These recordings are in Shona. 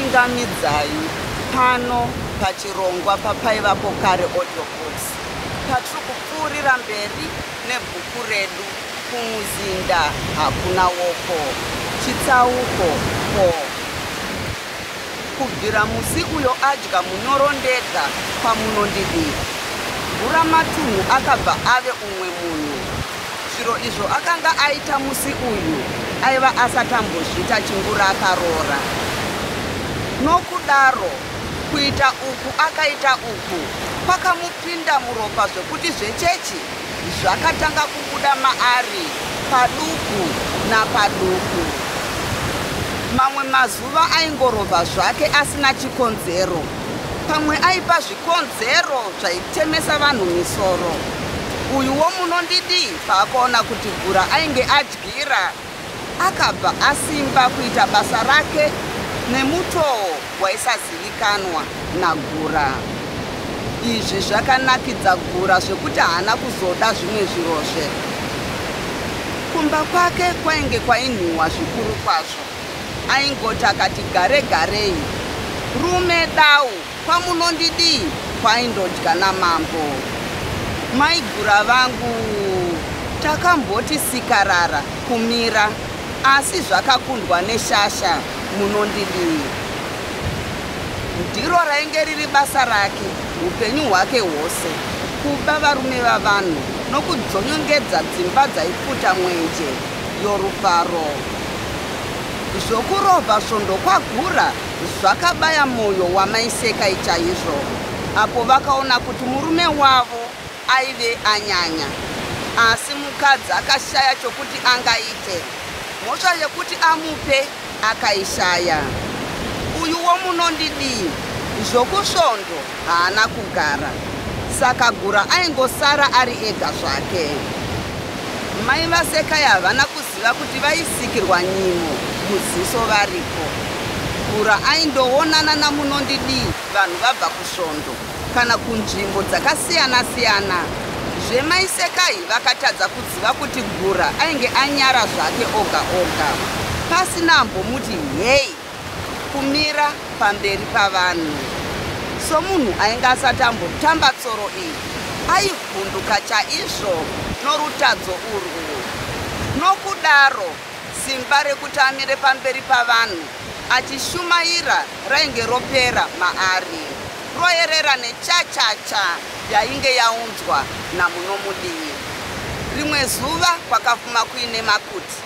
Ndinokuchingamidzai pano pachirongwa paPaivapo Kare Audio Books patiri kupfuurira mberi nebhuku redu Kumuzinda Hakuna Woko, Chitsauko 4. Kubvira musi uyo adya munyoro ndega kwaMunondidii, Guramatunhu akabva ave umwe munhu. Zviro izvo akanga aita musi uyu aiva asati ambozviita chingura akaroora. Nokudaro, kuita uku akaita uku kwakamupinda muropa zvekuti zvechechi zvakatanga kubuda maari paduku napaduku. Mamwe mazuva aingorovha zvake asina chikonzero. Pamwe aipa zvikonzero zvaitemesa vanhu misoro. Uyuwo Munondidii paakaona kuti Gura ainge adyira, akabva asimba kuita basa rake nemutoo waisazivikanwa naGura. Izvi zvakanakidza Gura zvekuti haana kuzoda zvimwe zvirozve. Kumba kwake kwainge kwainhuhwa zvikuru kwazvo. Aingoti akati gare garei, rume dau kwamunondidii kwaindodya namambo. Maigura vangu takamboti sikarara kumira asi zvakakundwa neshasha munondidii. Ndiro rainge riri basa rake upenyu hwake hwose, kuba varume vavanhu nokudzonyongedza dzimba dzaipfuta mwenje yorufaro. Zvokurovha svondo kwaGura zvakabaya moyo wamai Sekai chaizvo apo vakaona kuti murume wavo aive anyanya. Asi mukadzi akashaya chokuti angaite. Mhosva yekuti amupe akaishaya. Uyuwo munondidii zvokusvondo haana kugara saka Gura aingosara ari ega zvake. Mai vaSekai havana kuziva kuti vaisikirwa nyimo muziso varipo. Gura aindoonana naMunondidii vanhu vabva kusvondo kana kunzvimbo dzakasiyana-siyana. Zvemai Sekai vakatadza kuziva kuti Gura ainge anyara zvake oga oga pasina ambomuti hei kumira pamberi pavanhu. Somunhu ainge asati ambotamba tsoro iyi, aivhunduka chaizvo norutadzo urwu. Nokudaro, simba rekuti amire pamberi pavanhu achishumaira rainge ropera maari, roerera nechachacha yainge yaunzwa naMunomudii. Rimwe zuva kwakafuma kuine makuti.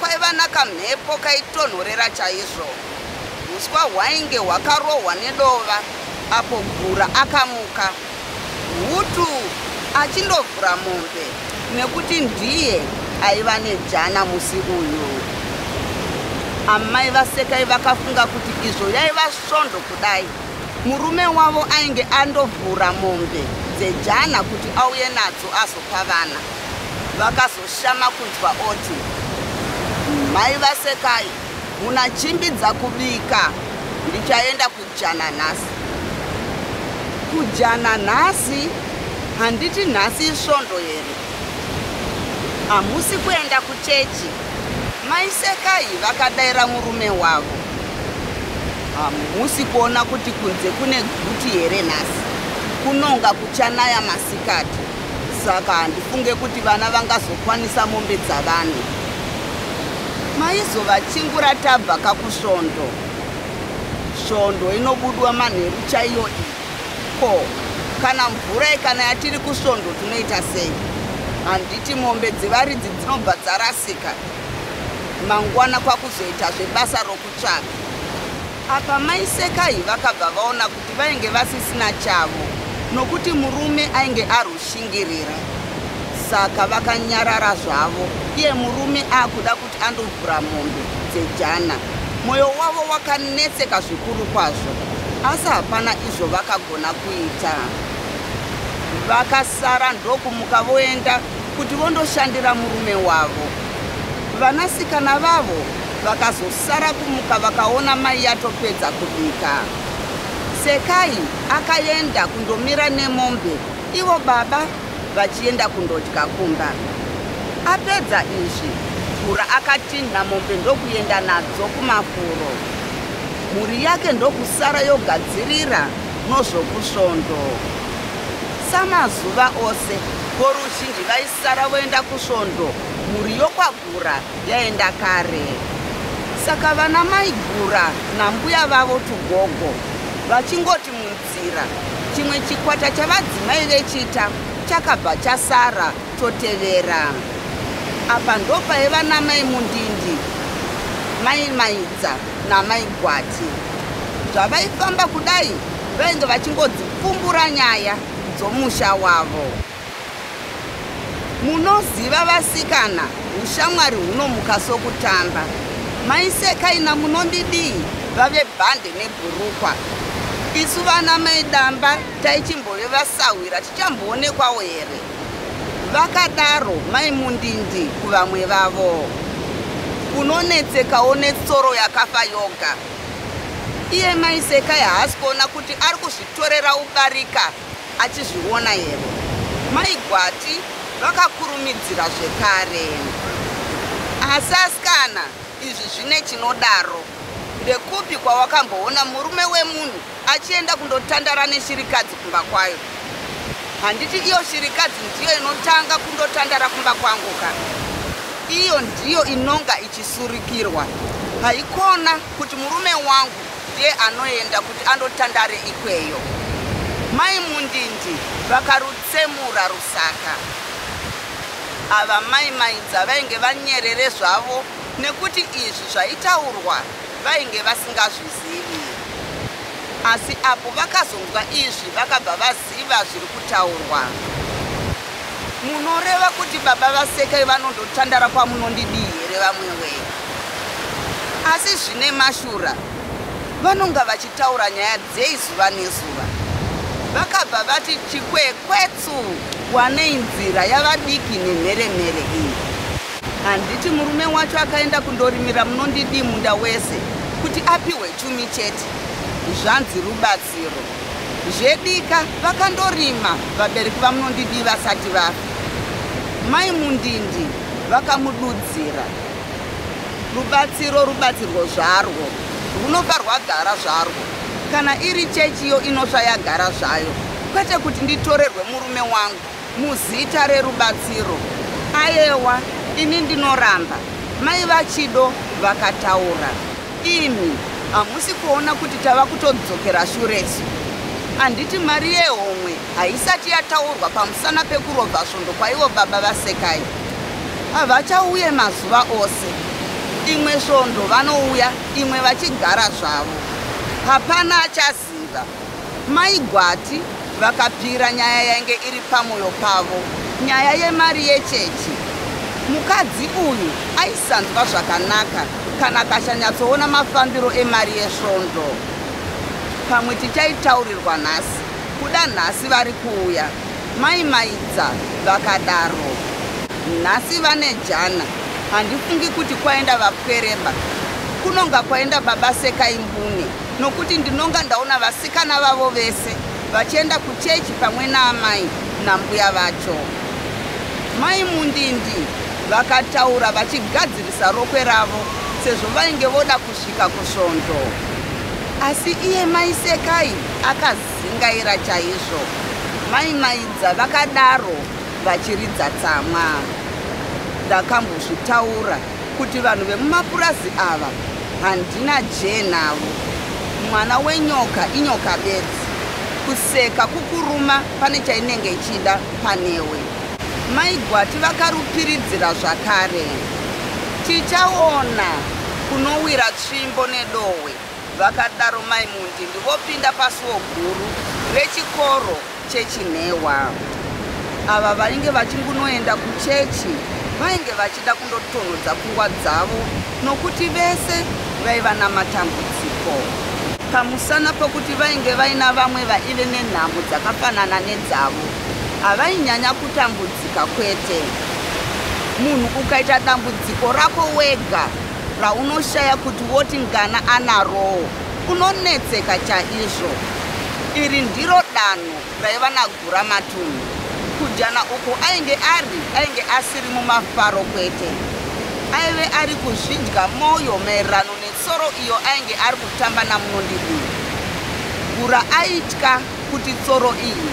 Kwaiva nakamhepo kaitonhorera chaizvo. Huswa hwainge hwakarohwa nedova apo Gura akamuka hutu achindovhura mombe nekuti ndiye aiva nejana musi uyu. Amai vaSekai vakafunga kuti izvo yaiva svondo kudai murume wavo ainge andovhura mombe dzejana kuti auye nadzo azopa vana. Vakazoshama kunzwa oti, Mai vaSekai, munachimbidza kubika, ndichaenda kujana nhasi. Kujana nhasi? Handiti nhasi isvondo here? Hamusi kuenda kuchechi? Mai Sekai vakadaira murume wavo. Hamusi kuona kuti kunze kune guti here nhasi? Kunonga kuchanaya masikati. Saka handifunge kuti vana vangazokwanisa mombe dzavanhu. Maizovachingura tabva kakusvondo. Svondo inobudwa manheru chaiyo iyi. Ko, kana mvura ikanaya tiri kusvondo tinoita sei? Handiti mombe dzevaridzi dzinobva dzarasika? Mangwana kwakuzoitazve basa rokutsvaga. Apa mai Sekai vakabva vaona kuti vainge vasisina chavo nokuti murume ainge arushingirira. Saka vakanyarara zvavo iye murume akuda kuti andovhura mombe dzejana. Moyo wavo wakanetseka zvikuru kwazvo asi hapana izvo vakagona kuita. Vakasara ndokumuka voenda kuti vondoshandira murume wavo. Vanasikana vavo vakazosara kumuka vakaona mai yatopedza kubika. Sekai akaenda kundomira nemombe ivo baba vachienda kundodya kumba. Apedza izvi, Gura akatinha mombe ndokuenda nadzo kumafuro. Mhuri yake ndokusara yogadzirira nozvokusvondo. Samazuva ose, voruzhinji vaisara voenda kusvondo, mhuri yokwaGura yaenda kare. Saka vana mai Gura nambuya vavo Tugogo vachingoti munzira, chimwe chikwata chavadzimai vechita chakabva chasara chotevera. Apa ndopaiva namai Mundindi, mai Maidza namai Gwati. Zvavaifamba kudai vainge vachingodzipfumbura nyaya dzomusha wavo. Munoziva vasikana, ushamwari hunomuka sokutamba. Mai Sekai naMunondidii vave bhande nebhurukwa. Isu vana mai Damba taichimbove vasahwira tichamboonekwawo here? Vakadaro mai Mundindi kuvamwe vavo. Unonetsekawo netsoro yakafa yoga. Iye mai Sekai haasi kuona kuti ari kuzvitorera ubarika achizviona here? Mai Gwati vakakurumidzira zvekare. Asi asikana, izvi zvine chinodaro. Ndekupi kwawakamboona murume wemunhu achienda kundotandara neshirikadzi kumba kwayo? Handiti iyo shirikadzi ndiyo inotanga kundotandara kumba kwangu ka? Iyo ndiyo inonga ichisurikirwa. Haikona kuti murume wangu ndiye anoenda kuti andotandare ikweyo. Mai Mundindi vakarutsemura rusaka. Ava mai Maidza vainge vanyerere zvavo nekuti izvi zvaitaurwa vainge vasingazvizivi. Asi apo vakazonzwa izvi vakabva vaziva zviri kutaurwa. Munoreva kuti baba vaSekai vanondotandara kwaMunondidii here vamwe wee? Asi zvine mashura, vanonga vachitaura nyaya dzei zuva nezuva? Vakabva vati chikwekwetsu wanei nzira yavadiki nemheremhere iyi. Handiti murume wacho akaenda kundorimira Munondidii munda wese kuti apihwe chumi chete? Zvanzi rubatsiro. Zvedika vakandorima vabereki vaMunondidii vasati vafa. Mai Mundindi vakamududzira. Rubatsiro rubatsirwo zvarwo rwunobva rwagara zvarwo. Kana iri chechiyo inosva yagara zvayo kwete kuti nditorerwe murume wangu muzita rerubatsiro. Ayewa ini ndinoramba, mai vaChido vakataura. Imi hamusi kuona kuti tava kutodzokera shuresu? Handiti mari yehomwe haisati yataurwa pamusana pekurovha svondo kwaivo baba vaSekai? Havachauye mazuva ose. Imwe svondo vanouya, imwe vachigara zvavo. Hapana achaziva. Mai Gwati vakapira nyaya yainge iri pamoyo pavo, nyaya yemari yechechi. Mukadzi uyu aisanzwa zvakanaka kana akashanyatsoona mafambiro emari yesvondo. Pamwe tichaitaurirwa nhasi, kuda nhasi vari kuuya, Mai Maidza vakadaro. Nhasi vane jana, handifungi kuti kwaenda vapwereba. Kunonga kwaenda baba Sekai mbune nokuti ndinonga ndaona vasikana vavo vese vachienda kuchechi pamwe naamai nambuya vacho. Mai Mundindi vakataura vachigadzirisa rokwe ravo sezvo vainge voda kusvika kusvondo. Asi iye mai Sekai akazingaira chaizvo. Mai Maidza vakadaro vachiridza tsamwa. Ndakambozvitaura kuti vanhu vemumapurazi ava handina jee navo. Mwana wenyoka inyoka bedzi. Kuseka kukuruma pane chainenge ichida panewe. Mai Gwati vakarupiridzira zvakare. Tichaona kunowira tsvimbo nedohwe, vakadaro Mai Mundindi vopinda pasuo guru rechikoro cheChinhewa. Ava vainge vachingunoenda kuchechi vainge vachida kundotonhodza pfungwa dzavo nokuti vese vaiva namatambudziko. Pamusana pokuti vainge vaina vamwe vaive nenhamo dzakafanana nedzavo, havainyanya kutambudzika kwete. Munhu ukaita dambudziko rako wega raunoshaya kuti woti ngana anarowo, unonetseka chaizvo. Iri ndiro danho raiva naGuramatunhu. Kujana uku ainge ari ainge asiri mumafaro kwete. Aive ari kuzvidya moyo maererano ne. netsoro iyo ainge ari kutamba naMunondidii. Gura aitya kuti tsoro iyi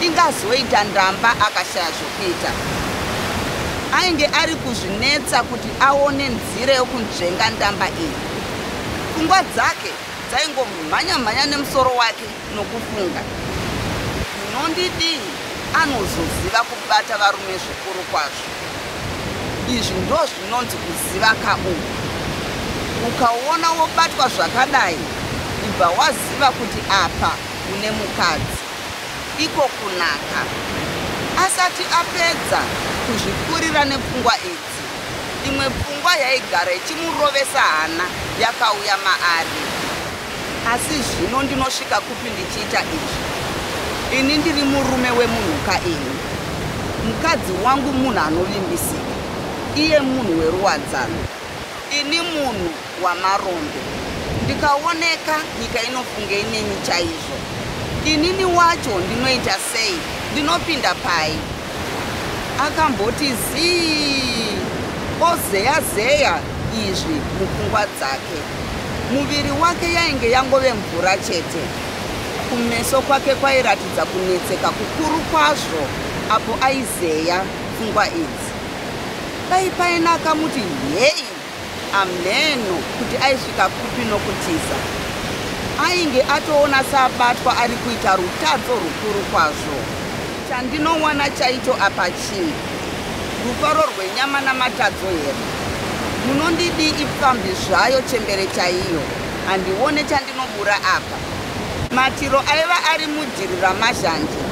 ingazoita ndamba akashaya zvokuita. Ainge ari kuzvinetsa kuti aone nzira yokunzvenga ndamba iyi. Pfungwa dzake dzaingomhanya-mhanya nemusoro wake nokufunga. Munondidii anozoziva kubata varume zvikuru kwazvo. Izvi ndozvinonzi kuziva ka uku. Ukaona wobatwa zvakadai ibva waziva kuti apa une mukadzi. Iko kunaka. Asati apedza kuzvikurira nepfungwa idzi, imwe pfungwa yaigara ichimurovesa hana yakauya maari. Asi zvino ndinosvika kupi ndichiita izvi? Ini ndiri murume wemunhu ka ini. Mukadzi wangu munhu anovimbisika. Iye munhu weruwadzano. Ini munhu wamarombe. Ndikaoneka nyika inofungei neni chaizvo? Inini wacho ndinoita sei? Ndinopinda pai? Akamboti zii ozeya zeya izvi mupfungwa dzake. Muviri wake yainge yangove mvura chete. Kumeso kwake kwairatidza kunetseka kukuru kwazvo apo aizeya pfungwa idzi. Dai paina akamuti heyi amheno kuti aisvika kupi nokutiza. Ainge atoona saabatwa ari kuita rutadzo rukuru kwazvo. Chandinowana chaicho apa chii? Rufaro rwenyama namatadzo here? Munondidii ipfambi zvayo chembere chaiyo, handione chandinobura apa. Matiro aiva ari mujiri ramazhanje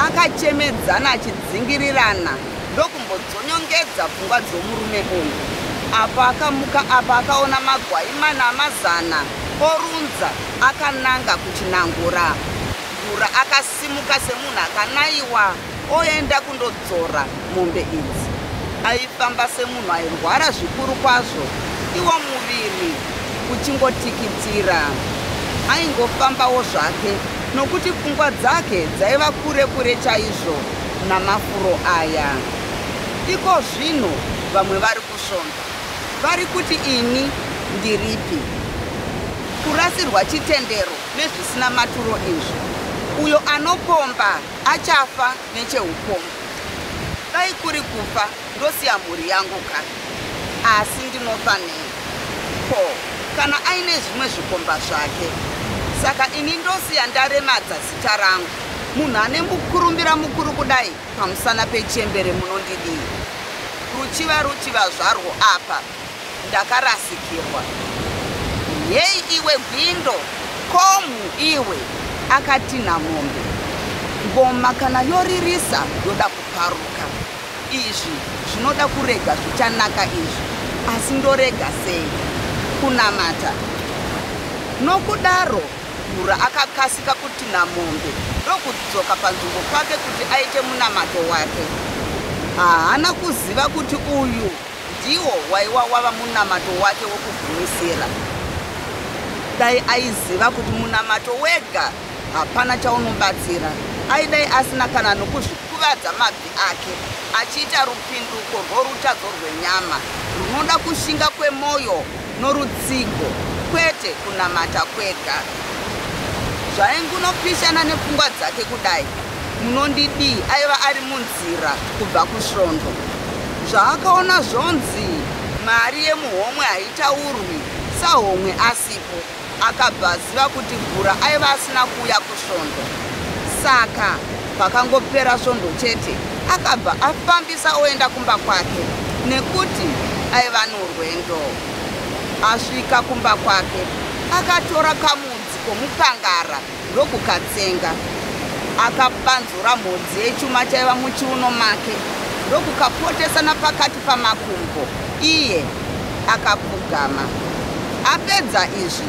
akachemedzana achidzingirirana ndokumbodzonyongedza pfungwa dzomurume uyu. Apo akamuka apa akaona magwai mana amazana orunza akananga kuchinangura. Gura akasimuka semunhu akanaiwa oenda kundodzora mombe idzi. Aifamba semunhu airwara zvikuru kwazvo, iwo muviri uchingotikitira. Aingofambawo zvake nokuti pfungwa dzake dzaiva kure kure chaizvo namafuro aya. Iko zvino vamwe vari kusvondo vari kuti ini ndiripi? Kurasirwa chitendero nezvisina maturo izvi. Uyo anopomba achafa necheupombwe. Dai kuri kufa ndosiya mhuri yangu ka. Asi ndinofa nei? Ko kana aine zvimwe zvikomba zvake? Saka ini ndosiya ndaremadza zita rangu. Munhu ane mukurumbira mukuru kudai pamusana pechembere munondidii? Ruchiva ruchiva zvarwo apa ndakarasikirwa. Heyi iwe Gwindo, komu iwe, akatinha mombe. Ngoma kana yoririsa yoda kuparuka. Izvi zvinoda kurega zvichanaka izvi, asi ndorega sei? Kunamata. Nokudaro Gura akakasika kutinha mombe ndokudzoka panzvimbo pake kuti aite munamato wake. Haana kuziva kuti uyu Ndiwo waiwa wava munamato wake wokugumisira. Dai aiziva kuti munamato wega hapana chaunobatsira, aidai asina kana nokuzvikuvadza mabvi ake achiita rupinduko rworutadzo rwenyama runoda kushinga kwemwoyo norutsigo, kwete kunamata kwega. Zvaingunopishana nepfungwa dzake kudai, Munondidii aiva ari munzira kubva kusvondo. Zvaakaona zvonzi mari yemuhomwe haitaurwi sahomwe asipo, akabva aziva kuti Gura aiva asina kuuya kusvondo. Saka pakangopera svondo chete akabva afambisa oenda kumba kwake nekuti aiva norwendo. Asvika kumba kwake akatora kamudzi komupangara ndokukatsenga. Akabanzura mhodzi yechuma chaiva muchiuno make ndokukapotesa napakati pamakumbo iye akapfugama. Apedza izvi,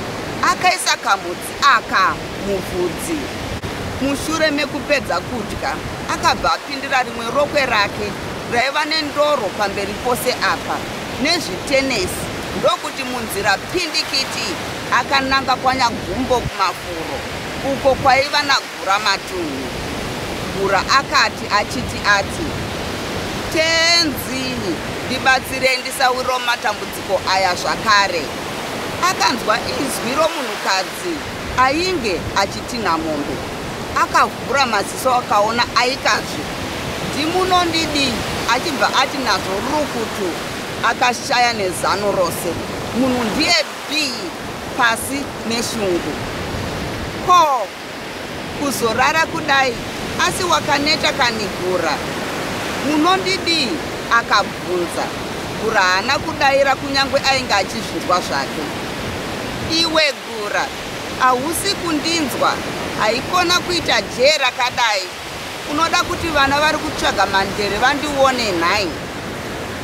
akaisa kamhodzi aka muvhudzi. Mushure mekupedza kudya, akabva apindira rimwe rokwe rake raiva nendoro pamberi pose apa nezvitenesi ndokuti munzira pindikiti akananga kwaNyagumbo kumafuro uko kwaiva naGura Matunhu. Gura akati achiti ati, Tenzi, ndibatsirei ndisawirawo matambudziko aya zvakare. Akanzwa izwi romunhukadzi ainge achitinha mombe. Akavhura maziso akaona aikazve. Ndimunondidii achibva ati nazvo rukutu akashaya nezano rose. Munhu ndiye bhii pasi neshungu. Ko kuzorara kudai asi wakaneta kani Gura? Munondidii? akabvunza. Gura haana kudaira kunyange ainge achizvinzwa zvake. Iwe Gura, hausi kundinzwa? Haikona kuita jee rakadai. Unoda kuti vana vari kutsvaga mandere vandione nhai?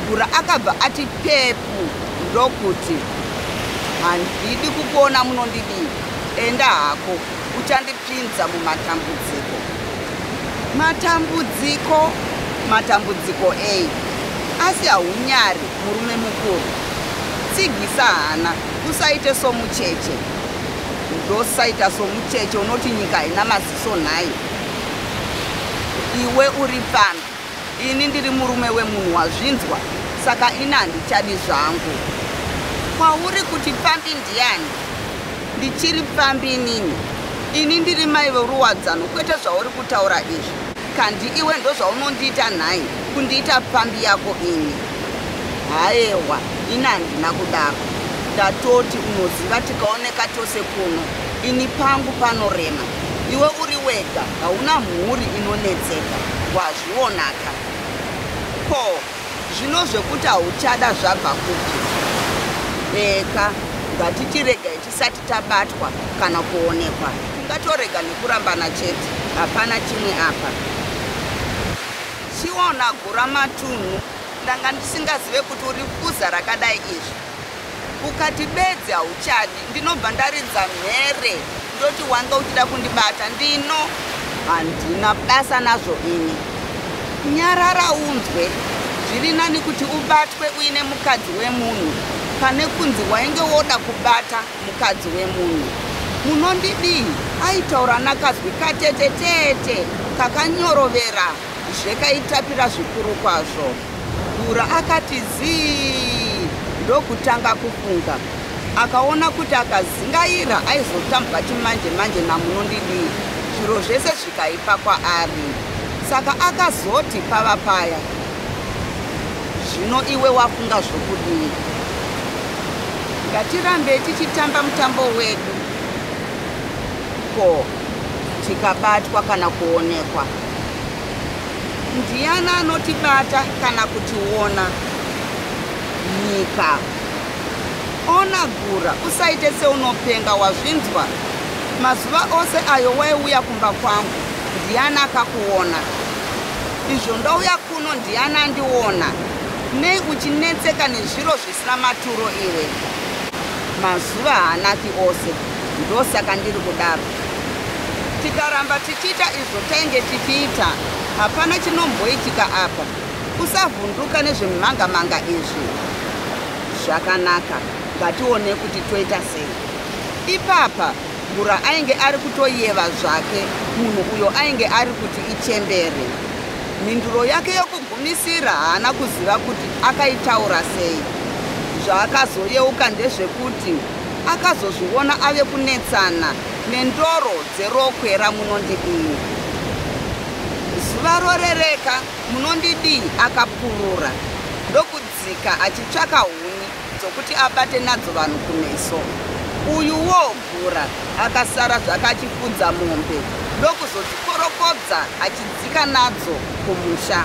Gura akabva ati pepu ndokuti, Handidi kukuona munondidii? Enda hako, uchandipinza mumatambudziko. Matambudziko? Matambudziko ei? Asi haunyari, murume mukuru? Tsigisa hana, usaite somucheche. Ndosaita somucheche unoti nyika haina maziso nhai? Iwe uri pfambi, ini ndiri murume wemunhu wazvinzwa? Saka ini handichadi zvangu. Kwauri kuti pfambi ndiani? Ndichiri pfambi inini? Ini ndiri mai veruwadzano kwete zvauri kutaura izvi. Kandi iwe ndozvaunondiita nhai kundiita pfambi yako ini? Haehwa, ini handina kudaro. Ndatoti unoziva tikaoneka tose kuno ini pangu panorema. Iwe uri wega hauna mhuri inonetseka wazvionaka. Ko zvino zvekuti hauchada zvabva kupi? Eka ngatichiregai tisati tabatwa kana kuonekwa. Tingatorega nekurambana chete hapana chimwe apa. Chiona gura matunhu ndanga ndisingazive kuti uri fuza rakadai izvi. Ukati bedzi hauchadi ndinobva ndaridza mhere ndoti wanga uchida kundibata ndino handina basa nazvo ini. Nyarara unzwe, zviri nani kuti ubatwe uine mukadzi wemunhu pane kunzi wainge woda kubata mukadzi wemunhu. Munondidii? Aitaura nakazwi katete tete kakanyorovera zvekaitapira zvikuru kwazvo. Gura akati zii ndokutanga kufunga. Akaona kuti akazingaira aizotambwa chimanje manje naMunondidii zviro zvese zvikaipa kwaari. Saka akazoti pava paya, Zvino iwe wafunga zvokudii? Ngatirambei tichitamba mutambo wedu. Ko tikabatwa kana kuonekwa? Ndiani anotibata kana kutiona? Nyika. Ona Gura, usaite seunopenga wazvinzwa? Mazuva ose ayo waiuya kumba kwangu, ndiani akakuona? Izvo ndauya kuno ndiani andiona? Nei uchinetseka nezviro zvisina maturo iwe? Mazuva haanaki ose, ndosaka ndiri kudaro. Tikaramba tichiita izvo tainge tichiita, hapana chinomboitika apa. Usavhunduka nezvemhanga-manga izvi. Zvakanaka, ngatione kuti toita sei. Ipapa, Gura ainge ari kutoyeva zvake munhu uyo ainge ari kuti ichembere. Mhinduro yake yokugumisira haana kuziva kuti akaitaura sei. Zvaakazoyeuka ndezvekuti akazozviona ave kunetsana nendoro dzerokwe raMunondidii. Zuva rorereka, Munondidii akapurura ndokudzika achitsvaka huni dzokuti abate nadzo vanhu kumeso. Uyuwo Gura akasara zvake achifudza mombe ndokuzodzikorokodza achidzika nadzo kumusha.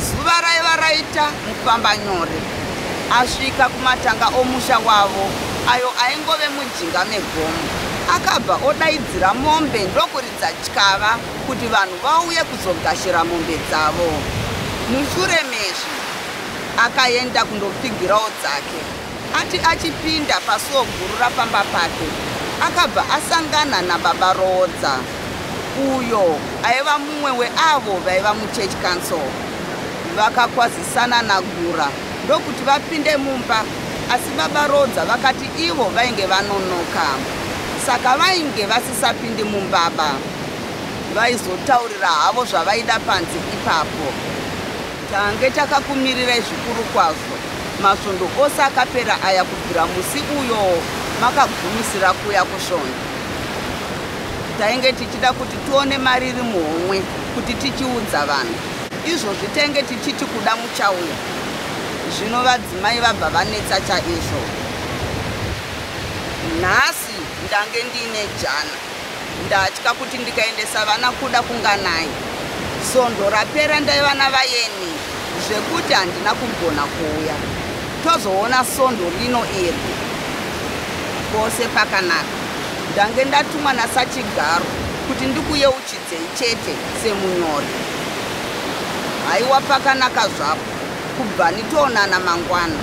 Zuva raiva raita mufamba nyore. Asvika kumatanga omusha wavo ayo aingove mujinga megomo, akabva odaidzira mombe ndokuridza tyava kuti vanhu vauye kuzogashira mombe dzavo. Mushure mezvi, akaenda kundopfigirawo dzake. Ati achipinda pasuo guru rapamba pake, akabva asangana nababa Roodza, uyo aiva mumwe weavo vaiva muchurch council. Vakakwazisana naGura ndokuti vapinde mumba, asi baba Roodza vakati ivo vainge vanonoka, saka vainge vasisapindi mumbaba. Vaizotaurira havo zvavaida panze ipapo. Tange takakumirirai zvikuru kwazvo masvondo ose akapera aya kubvira musi uyo Makagumisira kuuya kusvondo. Tainge tichida kuti tione mari iri muhomwe kuti tichiudza vanhu. Izvozvi tainge tichiti kuda muchauya. Zvino vadzimai vabva vanetsa chaizvo. Nhasi ndange ndiine jana. Ndatya kuti ndikaendesa vana kuda kunganai. Svondo rapera ndaiva navayeni zvekuti handina kugona kuuya. Tozoona svondo rino iri. Pose pakanaka. Ndange ndatumwa nasachigaro kuti ndikuyeuchidzei chete semunyori. Haiwa pakanaka zvapo. Kubvani toonana mangwana.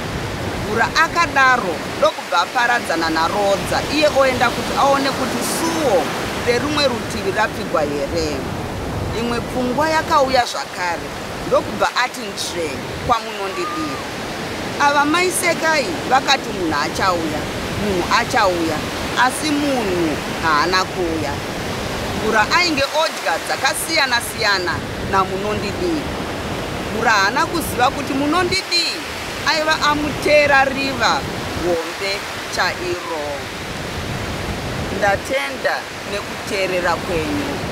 Gura akadaro ndokubva aparadzana naRodza iye oenda kuti aone kuti suo rerumwe rutivi rapfigwa here. Imwe pfungwa yakauya zvakare ndokubva ati nzve kwaMunondidii. Ava mai Sekai vakati munhu achauya, munhu achauya asi munhu haana kuuya. Gura ainge odya dzakasiyana siyana naMunondidii. Gura haana kuziva kuti Munondidii aiva amuteera riva hombe chairo. Ndatenda nekuteerera kwenyu.